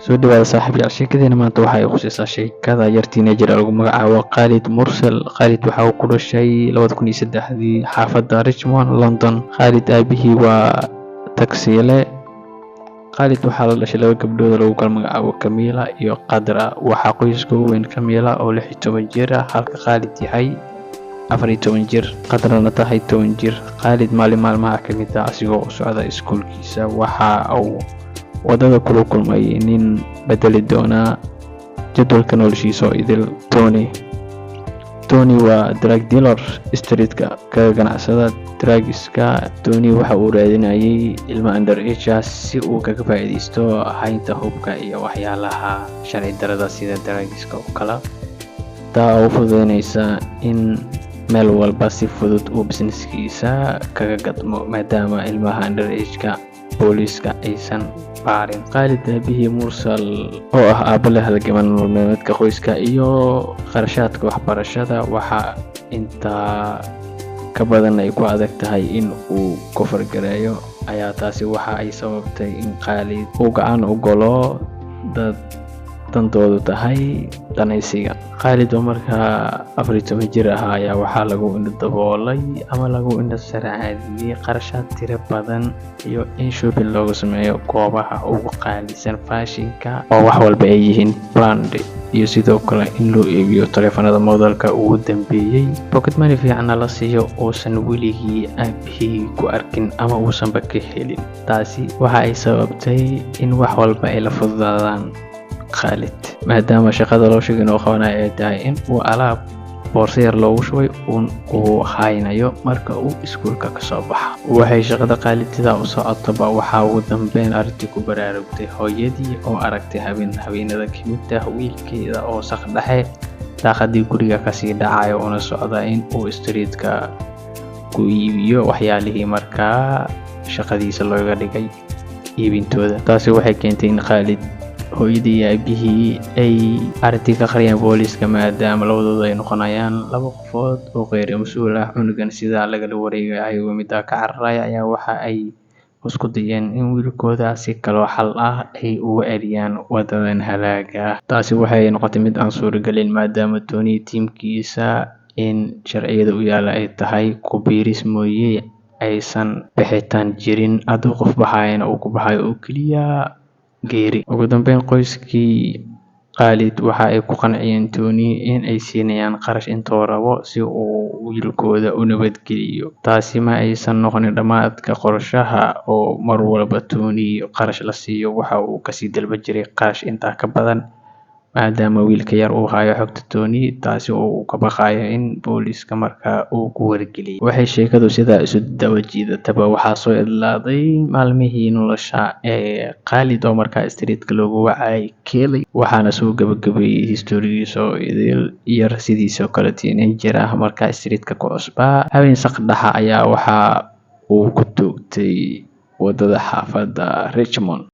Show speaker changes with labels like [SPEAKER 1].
[SPEAKER 1] Soo dhawaada, saaxiibayaal. Sheekadeena maanta waxa ay khusaysaa sheekada yar teenager lagu magacaabo Khalid Mursal. Khalid waxa uu ku dhashay 2003dii xaafadda Richmond, London. Khalid aabihii waa tagsiile. Khalid waxaa la dhashay laba gabdhood oo lagu kala magacaabo Camila iyo Qadra. Waxaa qoyska ugu weyn Camila oo 16 jir ah, halka Khalid yahay 14 jir, Qadrana tahay 10 jir. Khalid maalin maalmaha ka mid ah, asigoo u socda iskuulkiisa, waxa uu wadada kula kulmay nin bedeli doona jadwalka noloshiisa oo idil: Tony. Tony waa drug dealer, streetka kaga ganacsada drugska. Tony waxa uu raadinayay ilmo under age ah si uu kaga faa'iidaysto haynta hubka iyo waxyaalaha sharci darada sida drugska oo kale, taa oo u fududeynaysa in meel walba si fudud uu businesskiisa kaga gadmo, maadaama ilmaha under age-ka booliiska aysan baarin. Khaalid aabihii Mursal oo ah aabo leh halgaman nolol maalmeedka qoyska iyo kharashaadka waxbarashada, waxaa intaa ka badan ay ku adag tahay in uu cover gareeyo, ayaa taasi waxa ay sababtay in Khaalid uu gacan u galo dad dantoodu tahay danaysiga. Khaalid oo markaa 14 jir ahaa ayaa waxaa lagu indho daboolay ama lagu indho saracaadiyey qarashaad tiro badan iyo in shopping loogu sameeyo goobaha ugu qaalisan fashionka oo wax walba ay yihiin brand, iyo sidoo kale in loo iibiyo taleefanada modelka ugu dambeeyey, pocket money fiicanna la siiyo uusan weligii aabihii ku arkin ama uusanba ka helin. Taasi waxa ay sababtay in wax walba ay la fududaadaan Khaalid, maadaama shaqada loo sheegay inuu qabanayo ay tahay in uu alaab boorso yar loogu shubay uun uu haynayo marka uu iskuulka kasoo baxa. Waxay shaqada Khaalid sidaa u socotaba, waxaa ugu dambeyn arrintii ku baraarugtay hooyadii oo aragtay habeen habeenada kamid ah wiilkeeda oo saq dhexe daaqadii guriga kasii dhacayo, una socda in uu streetka ku iibiyo waxyaalihii markaa shaqadiisa looga dhigay iibintooda. Taasi waxay keentay in Khaalid hooyadii iyo aabihii ay arrintii ka qariyaan booliiska, maadaama labadooda ay noqonayaan laba qofood oo qeyr mas-uul ah. Cunugan sidaa lagala wareegay ayagoo middaa ka cararaya ayaa waxa ay isku dayeen in wiilkooda si kaloo xal ah ay uga celiyaan wadadan halaaga ah. Taasi waxay noqotay mid aan suuragelin, maadaama Tony tiimkiisa in sharciyada u yaala ay tahay ku biiris mooye aysan bixitaan jirin, hadduu qof baxayana uu ku baxayo oo keliya geeri. Ugu dambeyn, qoyskii Khaalid waxa ay ku qanciyeen Tony in ay siinayaan qarash intuu rabo si uu wiilkooda u nabadgeliyo. Taasi ma aysan noqonin dhammaadka qorshaha, oo mar walba Tony qarash la siiyo waxa uu kasii dalban jiray qarash intaa ka badan, maadaama wiilka yar uu hayo xogta Tony, taasi oo uu ka baqayo in booliiska markaa uu ku wargeliyo. Waxay sheekadu sidaa isu daba jiidataba, waxaa soo idlaaday maalmihii nolosha ee Khaalid oo markaa streetka loogu wacayay Kelly, waxaana soo gabagabeeyey historigiisa oo idil yar sidiisoo kale teenager ah markaa streetka ku cusbaa. Habeen saq dhexe ayaa waxa uu ku toogtay wadada xaafadda Richmond.